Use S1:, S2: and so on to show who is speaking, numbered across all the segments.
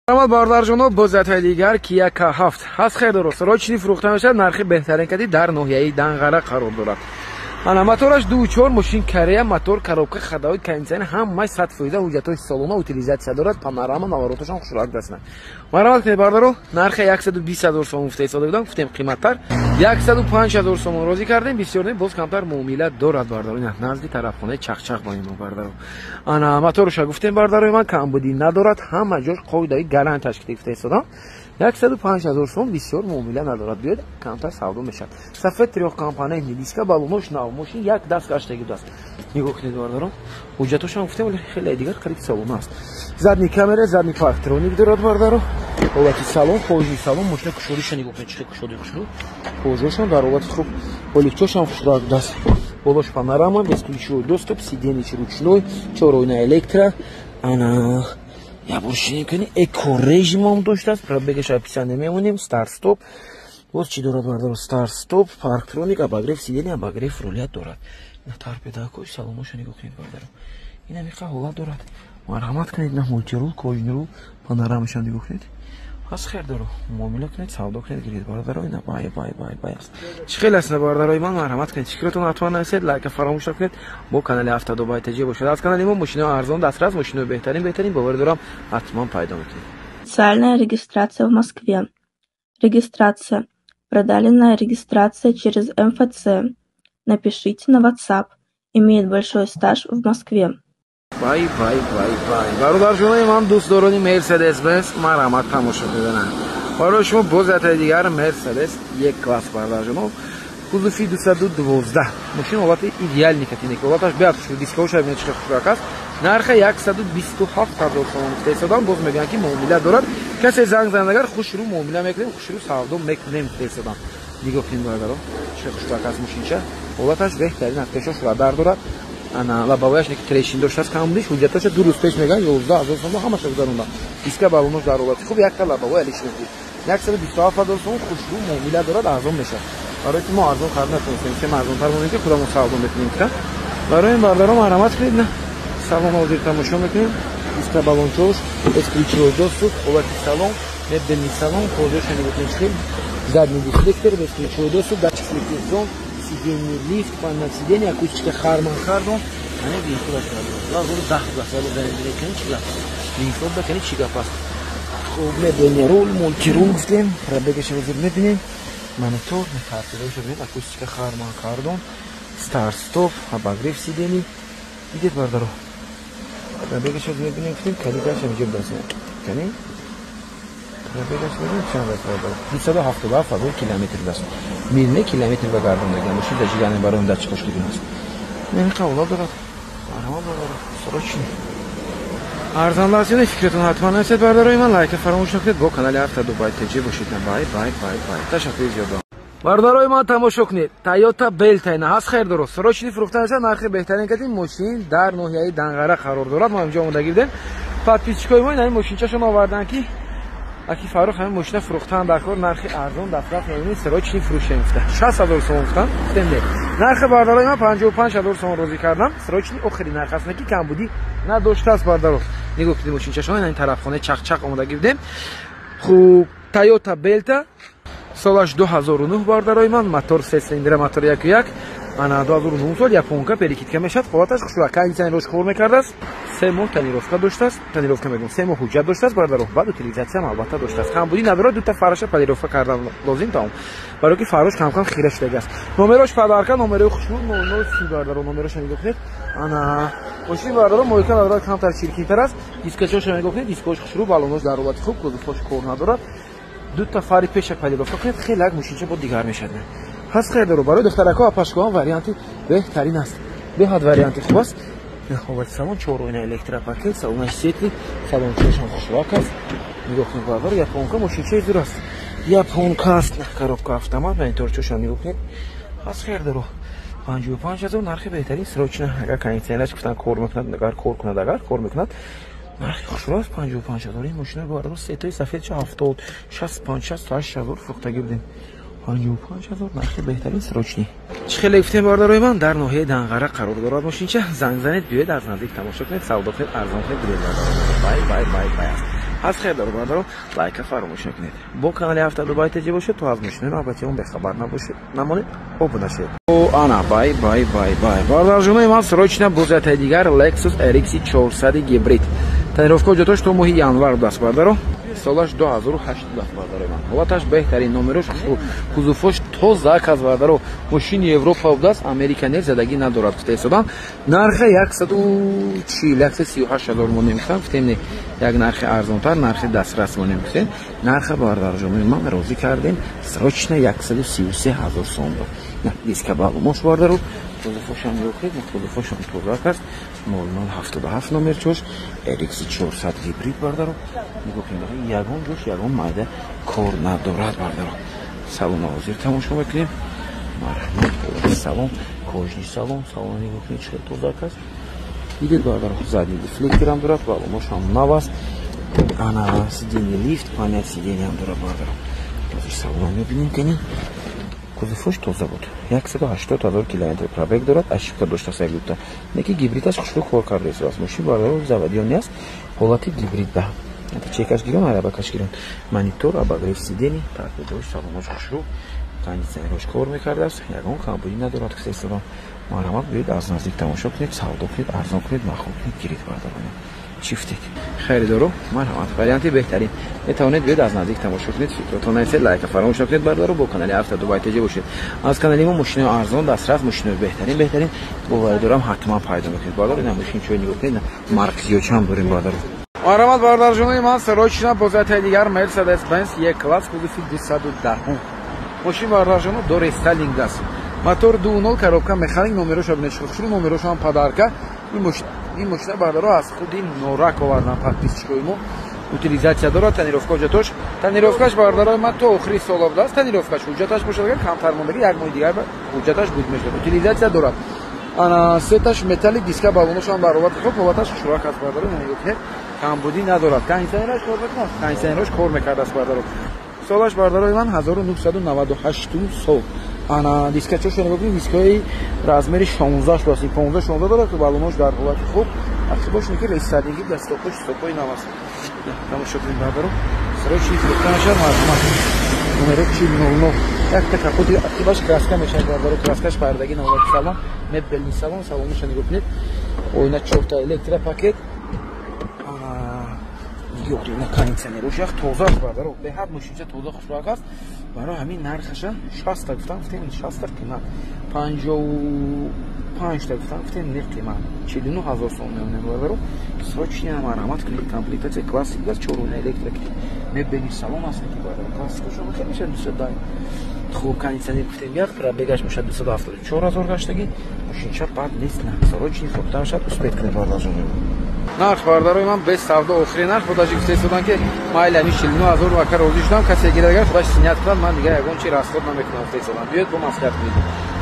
S1: Марҳамат, бародарҷоно, боз ятаи дигар Kia K7 ҳаст, хеле срочный фурӯхта мешавад, нархи беҳтарин кади дар ноҳияи Данғара қарор дорад. Ана мотораш 2.4, мошин Корея, мотор, коробка, ходовой, кондиционер, ҳамааш 100%, ҳуҷҷатҳои солона, утилизация дорад, панорама, навороташам хушрак дастна. Марҳамат кунед, бародаро, нархи 120 ҳазор сомон гуфта истода будам, гуфтем қиматтар, 105 ҳазор сомон розӣ кардем, бисёр не, боз камтар муомила дорад, бародаро. Ина назди тарафхонаи Чақчақ бо имо, бародаро. Ана моторша гуфтем, бародарои ман, камбудӣ надорад, ҳама ҷош қоидаи гарантияш ки гуфта истодам. 105 ҳазор сом, бисёр муомила надорад, биёд, камтар савдо мешавад. Сафед, трёхкомпонентный, диска, балонош нав, мошин як даст гаштаги будааст. Нигоҳ кунед, бародарон, ҳуҷҷатошам гуфтем, вале хеле дигар қариб салон аст. Задний камера, задний парктроник дорад, бародаро. Ҳолати салон, кожаный салон, мошина кушодиша нигоҳ кунед, чӣ кушоди хушрӯ. Кожашам дар ҳолати хуб, поликчошам хушрӯ будааст. Болош панорама, бесключевой доступ, сиденье ручной, чоройна электро. Ана я бор шинем кунем, эко режимам доштааст, пробегаш описание мемонем, старт стоп. Боз чӣ дорад, бародаро? Старт стоп, парктроник, обогрев сиденья, обогрев руля дорад. Ина торпедакои салоноша нигоҳ кунед, бародаро. Ина миқа ҳолат дорад. Марҳамат кунед, на мультирул, кожаный рул, панорамашам нигоҳ кунед. Пас хер доро, муомила кунед, савдо кунед, гиред, бародаро. Ина бай бай бай бай аст. Чӣ хел аст, бародарои ман? Марҳамат кунед, фикротон ҳатман нависед, лайка фаромӯш накунед. Бо канали Автодубай ТЖ бошад. Аз канали мо мошинои арзон дастрас, мошинои беҳтарин, беҳтарин, боварӣ дорам, ҳатман пайдо мекунед.
S2: Официальная регистрация в Москве. Регистрация. Продленная регистрация через МФЦ. Напишите на WhatsApp. Имеет большой стаж в Москве.
S1: Бай бай бай бай, бародарҷонои ман, дӯстдорони Мерседес Бенс, марҳамат, тамошо кунед. Барои шумо боз ятаи дигар Мерседес Е класс, бародарҷоно, кузови 212, мошин ҳолати идеальный катинек, ҳолаташ беҳад хушрӯ, дискаоша бинед, чӣ хушрак аст. Нарха 127 ҳазор сомон гуфта истодам, боз мегӯянд, ки муомила дорад. Касе занг занад, агар хушрӯ муомила мекунем, хушрӯ савдо мекунем гуфта истодам. Нигоҳ кунед, бародаро, чӣ хушрак аст мошинча, ҳолаташ беҳтарин аст, пешош радар дорад. Ана лобовояш неки трещин доштааст, камбудиш, ҳуҷҷаташа 2 рӯз пеш мегӯянд, 11 000 сомон ҳамаша гузаронда, диска, балонош дар ҳолати хуб, якта лобовой алиш мекунед. 127 000 сомон, хушрӯ муомила дорад, арзон мешавад. Барои ки мо арзон харид натонистем, сем арзонтар монем, ки худамон савдо мекунем гуфта. Барои ин, бародаро, марҳамат кунед. На салон ҳозир тамошо мекунем, диска, балончош, бесключевой доступ, ҳолати салон, мебельный салон, кожаша нигоҳ кунед, чӣ задний дефлектор, бесключевой доступ, датчик слепых зон, сиденье лифт, панель сиденье, акустика Харман Кардон. Ане винхудаш 2010 кани чӣ гап, винхуда кани чӣ гап аст. Хуб, мебельный рул, мультирул гуфтем, пробегаша ҳозир мебинем, монитор, тартибоша бинед, акустика Харман Кардон, старт стоп, обогрев сидений. Дидед, бародаро, пробегаша мебинем, гуфтем, калиташ ҳамиҷо будааст. Кани пробегаш мебинем чанд аст, бародаро? 277 000 километр будааст. Мил не, километр ба гардондагиам. Мошин зажигание барои датчик ошкидин аст. Намиқа ҳолат дорад. Марҳамат, бародаро, срочный. Арзанларсиёни фикратон ҳатман нависед, бародарои ман, лайка фаромӯш накунед, бо канали Автодубай ТЖ бошед. Бай бай бай бай, ташаккури зиёд. Бародарои ман, тамошо кунед, Тойота Белта ина ҳаст, хер дорад, срочный фурӯхта мешавад, нархи беҳтарин кати, мошин дар ноҳияи Данғара қарор дорад. Мо инҷо омодагӣ будем, подписчикои мо ин мошинчашон оварданд, ки аки Фаррух, ҳамин мошина фурӯхтан дар кор, нархи арзон дастрас мебинед, срочный фурӯшем гуфта. 60 000 сомон гуфтан, гуфтем не. Нархи, бародарои ман, 55 000 сомон розӣ кардам, срочный, охири нарх аст, ки камбудӣ надоштааст, бародаро. Нигоҳ кунед мошинчашон, ин тарафхонаи Чақчақ омодагӣ будем. Хуб, Тойота Белта, солаш 2009, бародарои ман, мотор се цилиндра, мотор 1.1, ана 2009 сол, японка, перекидка мешавад, ҳолаташ хушрӯ, кондиционерош кор мекардааст, 3 моҳ тонировка доштааст, тонировка мегӯм, 3 моҳ ҳуҷҷат доштааст, бародаро, баъд утилизатсиям албатта доштааст, камбудӣ надорад, дута фараша полировка кардан лозим, тамом, барои ки фарош камкам хира шудагааст. Номерош подарка, номерои хушрӯ, 0030, бародаро, номероша нигоҳ кунед. Ана мошини, бародаро, мойка надорад, камтар чиркинтар аст, дискачоша нигоҳ кунед, дискош хушрӯ, балонош дар ҳолати хуб, кузовҳош кор надорад, дута фари пеша полировка кунед, хеле як мошинча бо дигар мешавад. Ҳаст, хеле доро, барои духтарако, апашкоҳам варианти беҳтарин аст, беҳад варианти хуб аст. Ҳолати салон, чоройна электропакет, салонаш светлый, салончошам хушрак аст. Нигоҳ кунед, бародар, японка, мошинчаи зур аст, японка аст, коробка автомат, мониторчошам нигоҳ кунед. Ҳаст, хер доро, 55 000, нархи беҳтарин, срочно. Агар кондиционераш гуфтан кор мекунад, агар кор кунад, агар кор мекунад, нархи хушрӯ аст, 55 000. Ин мошина, бародар, сетои сафедша 70, 65, 68 000 фурӯхтагӣ будем, 55 000, нархи беҳтарин, срочный. Чӣ хеле гуфтем, бародарои ман, дар ноҳияи Данғара қарор дорад мошинча. Занг занед, биёед, аз наздик тамошо кунед, савдо кунед, арзон кунед, билед. Бай бай бай бай аст. Аз хайр дору бародаро, лайка фаромӯш накунед. Бо канали Авто Дубай ТЖ бошед, то аз мошинои навбатион бехабар набошед. Намонед, обуна шавед. О, ана, бай, бай, бай, бай. Бародарҷонои ман, срочно бозиятаи дигар Lexus RX 400 гибрид. Тонировка ҳуҷҷатош то моҳи январ будааст, бародаро. Солаш 2008 будааст, бародарои ман. Ҳолаташ беҳтарин, номерош кузовош тоза аст, бародаро. Мошини Европа будааст, Америка не, задагӣ надорад, гуфта истодан. Нарха 140, 138 ҳазор монем гуфтам, гуфтем не, як нархи арзонтар, нархи дастрас монем гуфтем. Нарха бародарҷонои ман розӣ кардем, срочно 133 ҳазор сом буд. На, диска балумош, бародаро, кузовошам ёхед, кузовошам тоза аст. 0077 номер чош, RX 400 гибрид, бародаро. Нигоҳ кунед, ягон ҷош ягон майда кор надорад, бародаро. Салона ҳозир тамошо мекунем. Марҳамат, салон, кожаный салон, салон нигоҳ кунед, чӣ тоза аст. Дидед, бародаро, задний дефлекторам дорад, балоношам нав аст. Ана сиденье лифт, память сиденьям дорад, бародаро. Ҳозир салон мебинем, кани. Кузовош тоза буд. 180 ҳазор километр пробег дорад, ошибка доштааст як дута. Неки гибридаш хушрӯ кор кардааст. Мошин, бародаро, заводиён аст, ҳолати гибрид ба. Чекаш гирон, арабакаш гирон. Монитор, обогрев сидений, торпедош, салонош хушрӯ, кондиционерош кор мекардааст, ягон камбудӣ надорад, гуфта. Марҳамат, биёед аз наздик тамошо кунед, савдо кунед, арзон кунед, маъқул кунед, гиред, бародарон. Чифтек. Харидоро, марҳамат, варианти беҳтарин. Метавонед биёед аз наздик тамошо кунед, фикротон нависед, лайка фаромӯш накунед, бародаро, бо канали Авто Дубай ТЖ бошед. Аз канали мо мошинои арзон, дастрас, мошинои беҳтарин, беҳтарин боварӣ дорам ҳатман пайдо мекунед. Бародаро, ин мошин чой нигоҳ кунед, маркзиёчам дорем, бародаро. Марҳамат, бародарҷонои ман, срочно бозиятаи дигар Mercedes Benz E-класс кузови 210. Мошин, бародарҷоно, до рестайлинг аст. Мотор 2.0, коробка механик, номерош бинед, хушрӯ, номерош ҳам подарка. Ин мошина, бародаро, аз худи Норак овардан подписчикои мо. Утилизация дорад, тонировка ҳуҷҷатош. Тонировкаш, бародарои ман, то охири сола будааст. Тонировкаш ҳуҷҷаташ бошад, агар камтар мондагӣ, як моҳи дигар ҳуҷҷаташ буд мешавад. Утилизация дорад. Ана светаш металлик, диска балонош ҳам баробар хуб, ҳолаташ хушрӯак аст, бародаро, нигоҳ кунед. Камбудӣ надорад. Кондиционераш кор мекунад, кондиционераш кор мекардааст, бародаро. Солаш, бародарои ман, 1998 сол. Ана дискачошо нигоҳ кунед, дискаи размери 16 шудааст, 15 16 дорад, ки балонош дар ҳолати хуб. Ақибош неки рестайлинги, дастопош стопои нав аст. Тамошо кунед, бародаро. Срочно фурӯхта мешавад, марҳамат. Номеро 4000. Якта капоти ақибаш краска мешавад, бародаро, краскаш пардагӣ навбати салон, мебельный салон, салоноша нигоҳ кунед. Оина чорта электропакет. Нигоҳ кунед, ина кондиционерош як тоза аст, бародаро. Беҳад мошинча тоза хушрӯак аст. Барои ҳамин нархаша 60 та гуфтам, гуфтем 60 та қимат. 55 та гуфтам, гуфтем не қимат. 49 ҳазор сом мемонем, бародаро. Срочно марҳамат кунед, комплектация классик аст, чорона электрик. Мебельный салон аст, ки бародаро, классикашо хеле мешавад 210. Хуб, кондиционер гуфтем як, пробегаш мешавад 274 ҳазор гаштагӣ. Мошинча бад нест, на. Срочно фурӯхта мешавад, успеть кунед, бародарҷон. Нарх, бародарои ман, без савдо охири нарх. Худаши гуфта истодам, ки майли ҳамин 49 ҳазор ака розӣ шудам, касе гирад, агар худаш снять кунад, ман дигар ягон чи расход намекунам, гуфта истодам. Биёед бо маслиҳат кунед.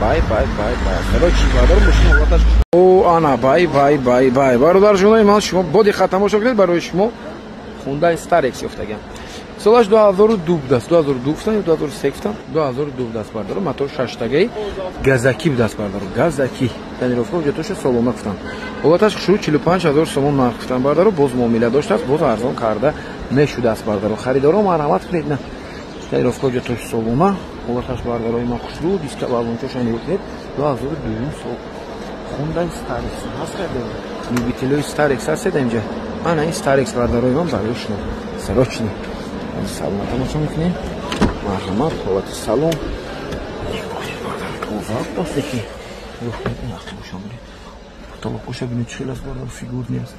S1: Бай, бай, бай, бай. Короче, бародаро, мошин ҳолаташ. О, ана, бай, бай, бай, бай. Бародарҷонои ман, шумо бо диққат тамошо кунед, барои шумо Hyundai Starex ёфтагиам. Солаш 2002 будааст, 2002 гуфтам ё 2003 гуфтам, 2002 будааст, бародаро, мотор шаштагаи газакӣ будааст, бародаро, газакӣ. Тонировка ҳуҷҷатоша солона гуфтам. Ҳолаташ хушрӯ, 45 ҳазор сомон нарх гуфтам, бародаро, боз муомила доштааст, боз арзон карда мешудааст, бародаро. Харидоро, марҳамат кунед, на. Тонировка ҳуҷҷатош солона, ҳолаташ, бародарои ман, хушрӯ, диска балончоша нигоҳ кунед, 2002 сол. Hyundai Starex ҳаст, харидоро. Любителои Starex ҳастед инҷа. Ана ин Starex, бародарои ман, барои шумо. Срочно. Салон тамошо мекунем. Марҳамат, ҳолати салон. Тоза аст, лекин. Нигоҳ кунед, ин ақибошам бинед. Потолокоша бинед, чӣ хел аст, бародаро, фигурный аст.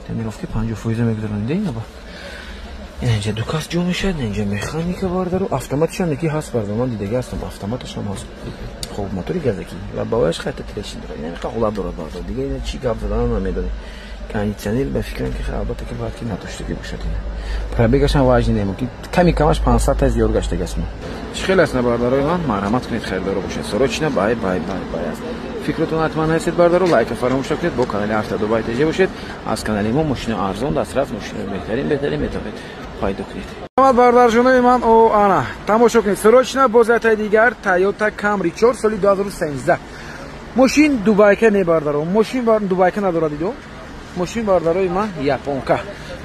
S1: Тонировки 50% мегузаронед, ина ба. Инҷа ду кас ҷо мешавад, инҷа механика, бародаро, автоматшам неки ҳаст, бародаро, ман дидаги ҳастам, автоматашам ҳаст. Хуб, мотори газакӣ ва баваяш хайта трещин дорад. Ина ҳолат дорад, бародаро. Дига ина чӣ гап заданам намедонем. Кондиционер ба фикрам ки албатта ки бояд ки надоштагӣ бошад ина. Пробегашам важный не, мумкин ками камаш 500 та зиёд гаштагӣ аст. Чӣ хел аст, на, бародарои ман, марҳамат кунед, харидоро бошед. Срочно бай, бай, бай, бай аст. Фикротон ҳатман нависед, бародаро, лайка фаромӯш накунед, бо канали Авто Дубай ТЖ бошед. Аз канали мо мошинои арзон, дастрас, мошинои беҳтарин, беҳтарин метавонед пайдо кунед. Марҳамат, бародарҷонои ман, о, ана, тамошо кунед. Срочно бозиятаи дигар Toyota Camry 4 соли 2013. Мошин дубайка не, бародаро. Мошин дубайка надорад, дидо. Мошин, бародарои ман, японка.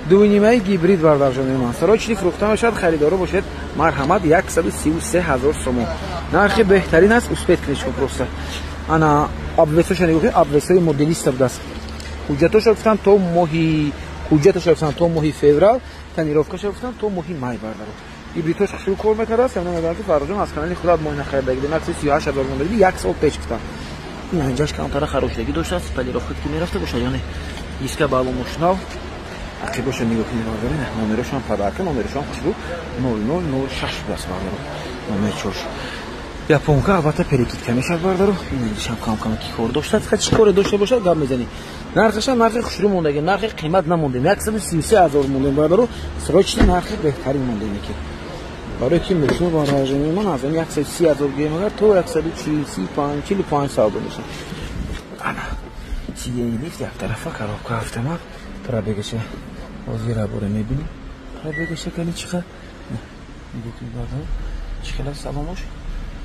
S1: Дунимаи гибрид бардарҷони ман. Срочный фурӯхта мешавад, харидоро бошед, марҳамат 133 ҳазор сомон. Нархи беҳтарин аст, успеть кунед шумо просто. Ана обвесоша нигоҳ кунед, обвесои моделиста будааст. Ҳуҷҷатоша гуфтан то моҳи ҳуҷҷатоша гуфтан то моҳи феврал, тонировкаша гуфтан то моҳи май бардаро. Гибридҳош хушрӯ кор мекардааст, яъне мегӯянд ки Фаррухҷон аз канали худат мо ина харида гирем, 138 ҳазор монда гирем, як сол пеш гуфтан. Ин инҷаш камтара харошидагӣ доштааст, полировка ки мерафта бошад, яъне диска балонуш нав. Ақибоша нигоҳ кунед бародаро, номерошам подарка, номерошам хушрӯ 0006 будааст бардаро. Номер 4. Японка албатта перекидка мешавад бардаро. Ин инҷашам кам-кам ки кор доштааст, ха чӣ коре дошта бошад гап мезанӣ. Нархашам нархи хушрӯ мондаги, нархи қимат намондем, 133 ҳазор мондем бардаро. Срочный нархи беҳтарин мондем ки. Барои ки мошино бардарҷони ман аз 130 ҳазор гирем агар то 145 45 савдо мешавад. Ана сиденье лифт як тарафа, коробка автомат, пробегаша ҳозир боре мебинем. Пробегаша кани чӣ қадр? Нигоҳ кунед бардаро, чӣ хел аст салонош?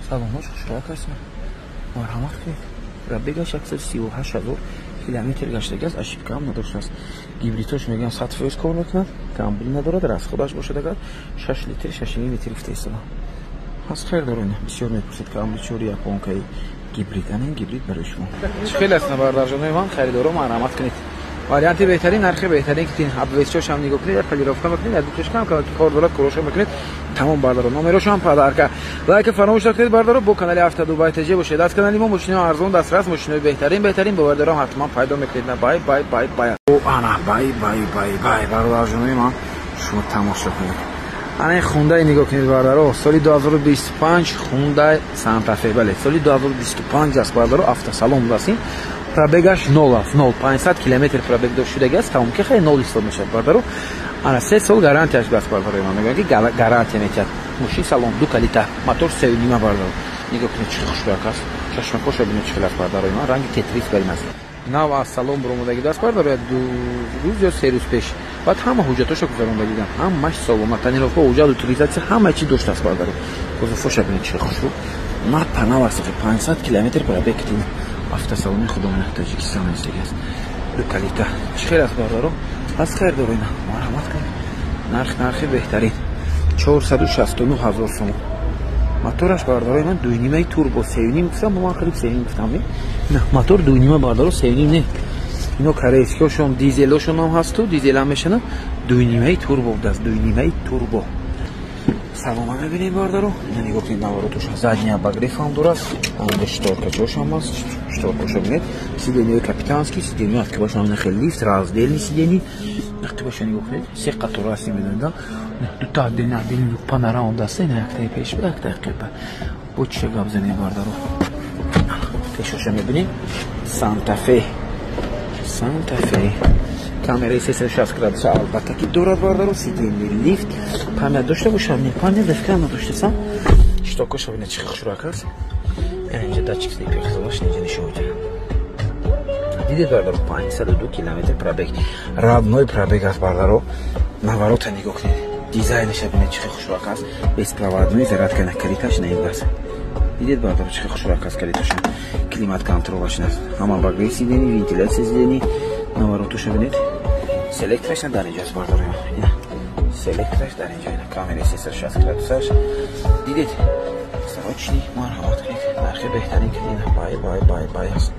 S1: Салонош хушрак аст. Марҳамат кунед. Пробегаш 138 ҳазор километр гаштагӣ аст, ошибка ҳам надоштааст. Гибридҳош мегӯянд 100% кор мекунад, камбули надорад, расходаш бошад агар 6 литр, 6,5 литр гуфта истода. Ҳаст хайр доред, бисёр мепурсед камбули чори японкаи гибрид, ана ин гибрид барои шумо. Чӣ хел аст бардарҷонои ман, харидоро марҳамат кунед. Варианти беҳтарин, нархи беҳтарин ки обвесчош ҳам нигоҳ кунед, полировка мекунед, як дутош кам ки кор дорад, короша мекунед. Тамом бардаро, номерошо ҳам подарка. Лайк фаромӯш накунед бардаро, бо канали Автодубай ТЖ бошед. Аз канали мо мошинои арзон дастрас, мошинои беҳтарин, беҳтарин бовар дорам ҳатман пайдо мекунед. На бай бай бай бай. О ана бай бай бай бай бародарҷонои ман, шумо тамошо кунед. Ана ин Хундай нигоҳ кунед бардаро, соли 2025 Хундай Санта Фе, бале, соли 2025 аст бардаро, автосалон будааст ин. Пробегаш 0 аст, 0, 500 километр пробег дошт шудаги аст, тамом ки хеле 0 ҳисоб мешавад бардаро. Ана 3 сол гарантияш будааст бардаро, ман мегӯям ки гарантия метиҳад. Мошин салон ду калита, мотор 3,5 бардаро. Нигоҳ кунед чӣ хушрак аст, чашмакоша бинед чӣ хел аст бардаро, ман ранги тетрис бар ин аст. Нав аз салон баромадаги будааст бардаро, як ду рӯз ё се рӯз пеш. Баъд ҳама ҳуҷҷатҳоша гузаронда дидам, ҳамаш салома, тонировка, ҳуҷҷат, утилизатсия, ҳама чӣ доштааст бардаро. Кузовоша бинед чӣ хушрӯ, на панав аст, 500 километр пробег дид. Автосалони худомон Тоҷикистон аст. Ду калита. Чӣ хел аст бардаро? Аз хайр доро ина. Марҳамат кунед. Нарх нархи беҳтарин. 469 ҳазор сомон. Мотораш бардаро ина 2,5 турбо, 3,5 гуфтам, ман қариб 3,5 гуфтам. На, мотор 2,5 бардаро, 3,5 не. Ино корейскиошон, дизелошон ҳам ҳасту, дизел ҳам мешана. 2,5 турбо будааст, 2,5 турбо. Салома мебинем бардаро. Ина нигоҳ кунед наворотош, задний обогрев ҳам дорад. Анда шторкачош ҳам аст, шторкаша бинед. Сиденье капитанский, сиденье открываш ҳам хеле лифт, раздельный сиденье. Открываша нигоҳ кунед, се қатора аст медонед, да? Дута отдельно, отдельно панорама даста, ина яктаи пеш, яктаи қиба. Бо чӣ гап занем бардаро? Пешоша мебинем. Санта Фе. Санта Фе. Камераи 360 градуса албатта ки дорад бардаро, сиденье лифт, память дошта бошад, не память дафка надоштасам. Штокоша бинед чӣ хушрак аст. Яъне инҷа датчик слепёхзалаш инҷа нишон медиҳад. Дидед бардаро, 502 километр пробег. Родной пробег аст бардаро. Наворота нигоҳ кунед. Дизайнеша бинед чӣ хушрак аст. Беспроводной зарядка на калиташ на ин аст. Дидед бардаро чӣ хушрак аст калиташа. Климат контролаш аст. Ҳама обогрев сиденье, вентиляция сиденье. Наворотоша бинед. Селектораш дар инҷо аст бардаро. Ина селектораш дар инҷо, ина камераи 360 градусаш. Дидед? Срочный марҳамат кунед. Нархи беҳтарин ки ина бай бай бай бай аст.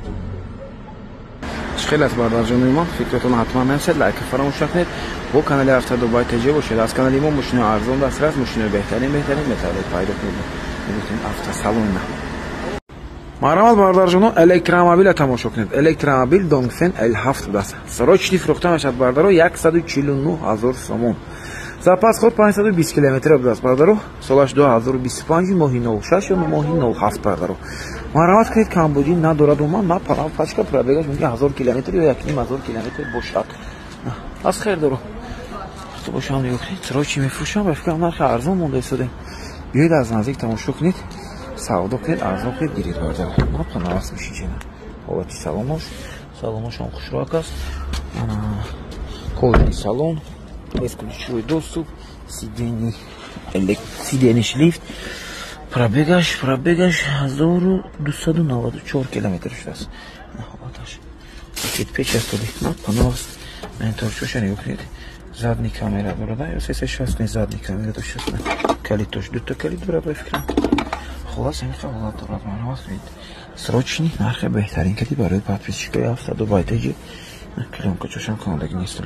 S1: Чӣ хел аст бардарҷонои мо? Фикратон ҳатман нависед, лайк фаромӯш накунед. Бо канали Автодубай ТЖ бошед. Аз канали мо мошинои арзон дастрас, мошинои беҳтарин, беҳтарин метавонед пайдо кунед. Мегӯем автосалон. Марҳамат бардарҷоно, электромобилро тамошо кунед. Электромобил Dongfeng L7 будааст. Срочный фурӯхта мешавад бардаро, 149 ҳазор сомон. Запас ход 520 километр будааст бардаро. Солаш 2025 моҳи 06 ё моҳи 07 бардаро. Марҳамат кунед, камбудӣ надорад уман, на пачка пробегаш мумкин 1000 километр ё 1500 километр бошад. Аз хайр доро. Бошам нигоҳ кунед, срочный мефурӯшам, ба фикрам нархи арзон монда истодем. Биёед аз наздик тамошо кунед, савдо кунед, арзон кунед, гиред бардаро. На панавас мешинчена. Ҳолати салонош, салоношам хушрак аст. Кожаный салон, бесключевой доступ, сиденье, сиденье лифт. Пробегаш 1294 километр шудааст. Ҳолаташ. Печ аст, на панавас. Мен торчоша нигоҳ кунед. Задний камера дорад, ё 360 не, задний камера доштааст. Калитош дута калит дорад, ба фикрам. Хулас, ҳамин ҳолат дорад. Марҳамат кунед. Срочный, нархи беҳтарин кади барои подписчикои ҳафтаду байтаҷи. Клёнка чошам канадаги нест,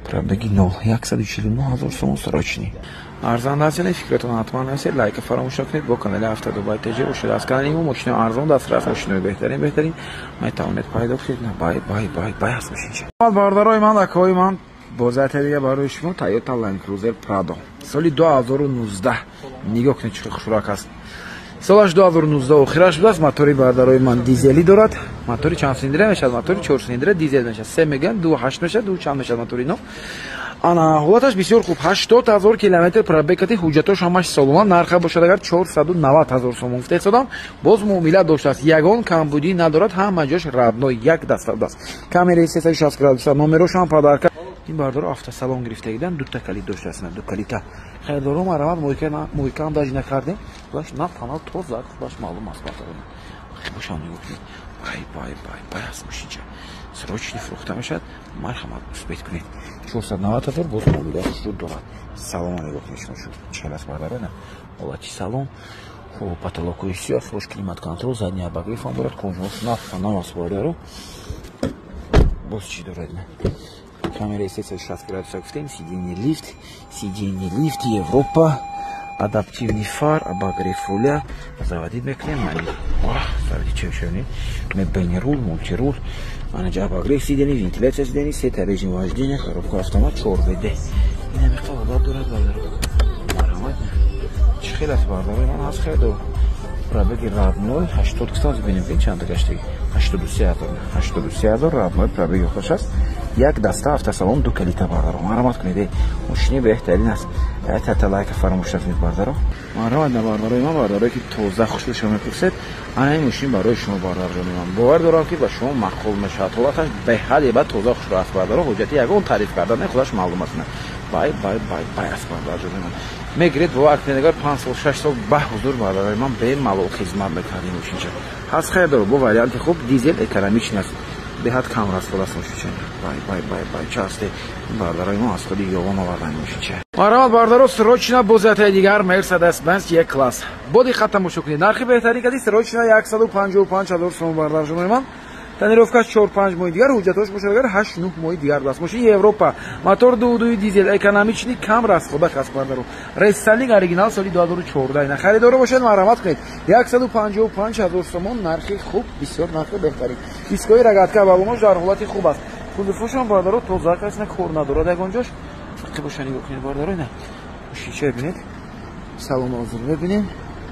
S1: пробеги 0, 149 ҳазор сомон, срочный. Арзанда аст, яъне фикратон ҳатман нависед, лайка фаромӯш накунед, бо канали ҳафтаду байтаҷи бошед. Аз канали мо мошинои арзон дастрас, мошинои беҳтарин, беҳтарин метавонед пайдо кунед. Бай, бай, бай, бай аст мошинча. Бародарои ман, акои ман, бозиятаи дига барои шумо Toyota Land Cruiser Prado соли 2019. Нигоҳ кунед, чӣ хушрак аст. Солаш 2019 охираш будааст. Мотори, бародарои ман, дизелӣ дорад. Мотори чанд цилиндра мешавад? Мотори чор цилиндра, дизел мешавад. Се мегӯянд, ду ҳашт мешавад, ду чанд мешавад мотори ино. Ана ҳолаташ бисёр хуб, 80 000 километр пробегати, ҳуҷҷатош ҳамаш солона. Нарха бошад агар 490 ҳазор сомон гуфта истодам, боз муомила доштааст, ягон камбудӣ надорад, ҳама ҷош родной, як даста будааст. Камераи 360 градуса, номерошам подарка. Ин бардоро автосалон гирифтагидан, дута калит доштааст, ду калита. Харидоро марамат, мойкаам даже накардем, худаш на панал тоза, худаш маълум аст. Бардорон, бошам, нигоҳ кунед, бай, бай, бай, бай аст мошинча. Срочный фурӯхта мешавад, марҳамат, успеть кунед. 490 ҳазор, боз муомила хушруд дорад. Салона нигоҳ кунед шумо, чӣ аст, бародарона, ҳолати салон хуб, потолокҳои сиёҳ, фрош, климат контроль, задний обогрев ҳам дорад, кожаош наф аст, бародаро. Боз чӣ дорад? Камераи 360 градуса гуфтем, сиденье лифт, сиденье лифт, Европа, адаптивный фар, обогрев руля, заводить мекунем, заводить чешани, мебени руль, мультируль, анаҷа обогрев сиденье, вентиляция сиденье, сета режим вождения, коробка автомат, 4 ВД. Ина миқдор ҳолат дорад, бародаро. Марҳамат. Чӣ хел аст, бародаро? Ман аз хел пробеги родной 80 гуфтам, бинем ки чанд гаштаги. 83 ҳазор, 83 ҳазор родной пробеги хуш аст. Як даста автосалон, ду калита, бардаро. Марҳамат кунед, мошини беҳтарин аст. Тата лайка фаромӯш накунед, бардаро. Марҳамат на, бардарои ман, бардарое ки тоза хушрӯ шумо мепурсед, ана ин мошин барои шумо, бардарҷони ман. Бовар дорам, ки ба шумо маъқул мешавад. Ҳолаташ беҳад еба тоза, хушрӯ аст, бардаро. Ҳуҷҷати ягон таъриф кардан не, худаш маълум аст. Бай, бай, бай, бай аст, бардарҷони ман. Мегиред, бовар кунед, агар 5 сол, 6 сол ба ҳузур, бардарои ман, бемалол хизмат мекард ин мошинча. Ҳаст хайр, бо варианти хуб, дизел, экономичный аст, беҳад кам расход аст мошинча. Бай, бай, бай, бай, часте, бардарои мо, аз худи ёвон овардан мошинча. Марҳамат, бардаро, срочно бозиятаи дигар Мерседес Бенз Е класс. Бо диққат тамошо кунед. Нархи беҳтарин кади срочно 155 ҳазор сомон, бардарҷонои ман. Тонировкаш 4-5 моҳи дигар, ҳуҷҷатош бошад агар 8-9 моҳи дигар даст. Мошини Европа, мотор дудуи дизел, экономичный, кам расходак аст, бардаро. Рестайлинг, оригинал, соли 2014. Ина харидоро бошад, марҳамат кунед. 155 ҳазор сомон, нархи хуб, бисёр нархи беҳтарин. Дискои рогатка, балонош дар ҳолати хуб аст. Кузовошам, бардаро, тоза аст, на кор надорад ягон ҷош. Боша, нигоҳ кунед, бардаро, ина мошинча бинед. Салон ҳозир мебинем.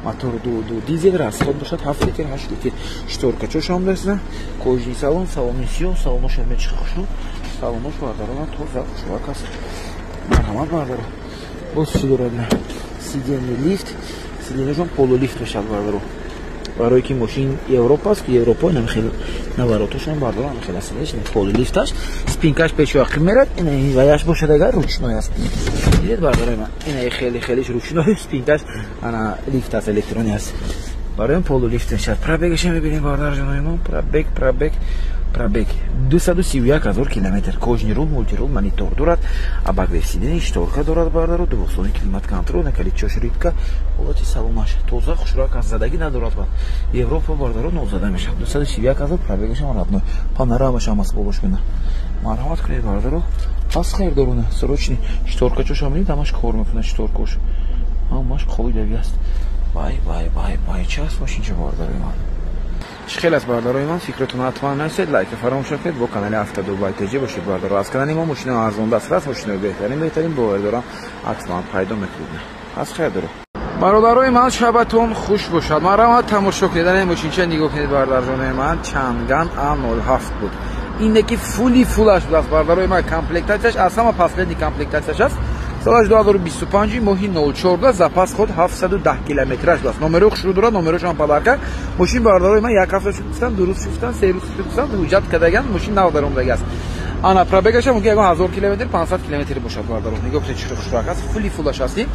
S1: Мотор ду дизел, расход бошад 7 литр, 8 литр. Шторкачошам даста, кожаный салон, салони сиёҳ, салонош мечи хушрӯ, салонош, бардарона, тоза, хушрӯак аст. Марҳамат, бардаро. Боз чӣ дорад? Сиденье лифт, сиденьешон полулифт мешавад, бардаро, барое ки мошин Европа аст, ки Европа инам хеле наворотошон, бардаро, ам хеле аст, полулифташ, спинкаш пешу ақиб мерад. Ина ваяш бошад агар ручной аст. Дидед, бардарои ман, ина хеле хелеш ручной, спинкаш ана лифт аст, электронӣ аст, барои полулифт мешавад. Пробегаша мебинем, бардарҷонои мо, пробег, пробег, пробег 231 ҳазор километр. Кожаный руль, мультируль, монитор дорад, обогрев сидений, шторка дорад, бардаро, двухзонный климат контроль, на калитчош рыбка. Ҳолати салонаш тоза, хушрӯак аст, задагӣ надорад. Ба Европа, бардаро, нозада мешавад. 231 ҳазор пробегашам родной, панорамашам аст болош мена. Марҳамат кунед, бардаро, пас хайрдорона, срочный. Шторкачошам бинед, ҳамаш кор мекунад, шторкош ҳамаш қоидави аст. Бай, бай, бай, бай, чи аст мошинча, бардарои ман? Чӣ хел аст, бардарои ман? Фикротон ҳатман нависед, лайка фаромӯш накунед, бо канали ҳафтаду байтеҷи бошед, бардаро. Аз канали мо мошинои арзон дастрас, мошинои беҳтарин, беҳтарин, бовар дорам, ҳатман пайдо мекунед. Аз хайр доро, бародарои ман, шабатон хуш бошад. Марҳамат, тамошо кунед ана мошинча, нигоҳ кунед, бародарҷонои ман. Чанган А07 буд, ине ки фулли фулаш будааст, бародарои ман. Комплектатсияш аз ҳама последний комплектатсияш аст. Солаш 2025, моҳи 04, запас ход 710 километраш будааст. Номерои хушрӯ дорад, номерошам подарка. Мошин, бародарои ман, як ҳафта шуд гуфтам, 2 рӯз шуд гуфтам, 3 рӯз шуд гуфтам, ҳуҷҷат кардаган, мошин нав даромадаги аст. Ана пробегаша мумкин ягон 1000 километр, 500 километр бошад, бардаро. Нигоҳ кунед, чӣ хушрак аст, фулли фулаш ҳастим.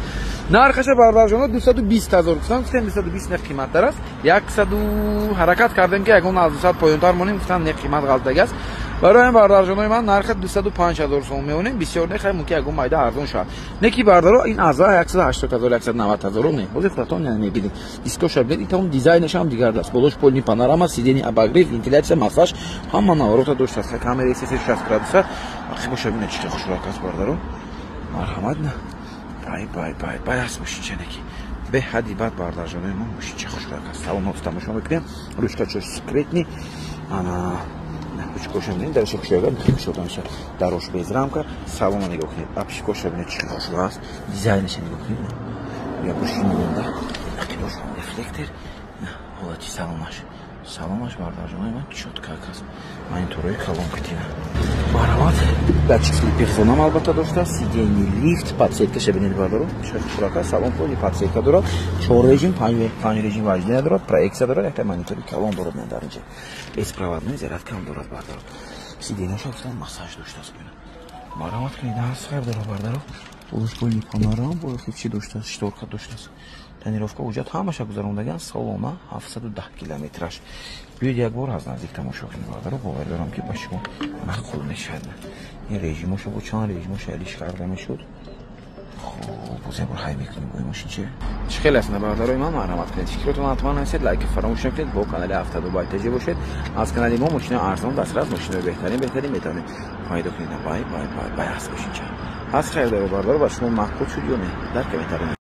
S1: Нархаша, бардарҷоно, 220 ҳазор гуфтам, гуфтем 220 не, қиматтар аст. 100 ҳаракат кардем, ки ягон аз 200 поёнтар монем, гуфтам не, қимат ғалтаги аст. Барои бародарҷонои ман нархи 205 ҳазор сом меонем, бисёр не, хай мумкин ягон майда арзон шавад. Не ки бардаро ин аз 180 ҳазор, 190 ҳазор не. Ҳозир худатон мебинед. Дискоша бинед, ин тамом дизайнаш ҳам дигар аст. Болош полный панорама, сиденье обогрев, вентиляция, массаж, ҳама наворота доштааст. Камераи 360 градуса. Ақибоша бинед, чӣ хушрак аст бардаро. Марҳамат, на. Бай бай бай бай аст мошинчанеки. Беҳади бад бардарҷонои ман мошинча хушрак аст. Салон ҳоз тамошо мекунем. Ручкачош секретный. Ана ручкоша бинед, дараша кушояга, кушода мешавад. Дарош без рамка. Салона нигоҳ кунед. Обшивкоша бинед, чӣ хушрак аст. Дизайнаша нигоҳ кунед. Я бушинда. Ақибош дефлектор. Ҳолати салонаш. Салонаш бардарҷонои ман чётко аст. Мониторҳои калон кутина. Марҳамат. Датчик слепых зонам албатта доштааст. Сиденье лифт, подсветкаша бинед бардаро. Чӣ хушрак аст. Салон полный подсветка дорад. 4 режим, 5 режим вождения дорад, проекция дорад, якта монитори калон дорад дар инҷа. Беспроводной зарядка ҳам дорад бардаро. Сиденьяша гуфтам массаж доштааст. Марҳамат кунед, ҳаст хайр дорад бардаро. Болош полный панорама, боло чӣ доштааст, шторка доштааст. Тонировка ҳуҷҷат ҳамаша гузарондаган, солона 710 километраш. Биёед як бор аз наздик тамошо кунед бардаро, бовар дорам ки ба шумо маъқул мешавад. Ин режимоша бо чанд режимоша алиш карда мешуд. Хуб, боз як бор ҳай мекунем бо ин мошинча. Чӣ хеле аст бародарои ман, марҳамат кунед. Фикротон ҳатман нависед, лайк фаромӯш накунед, бо канали 72 байтажи бошед. Аз канали мо мошина арзон, дастрас, мошинаи беҳтарин, беҳтарин метавонед пайдо кунед. Бай бай бай бай аст мошинча. Ҳаст хайр дору бародаро, ба шумо маъқул шуд ё не? Дар комментария.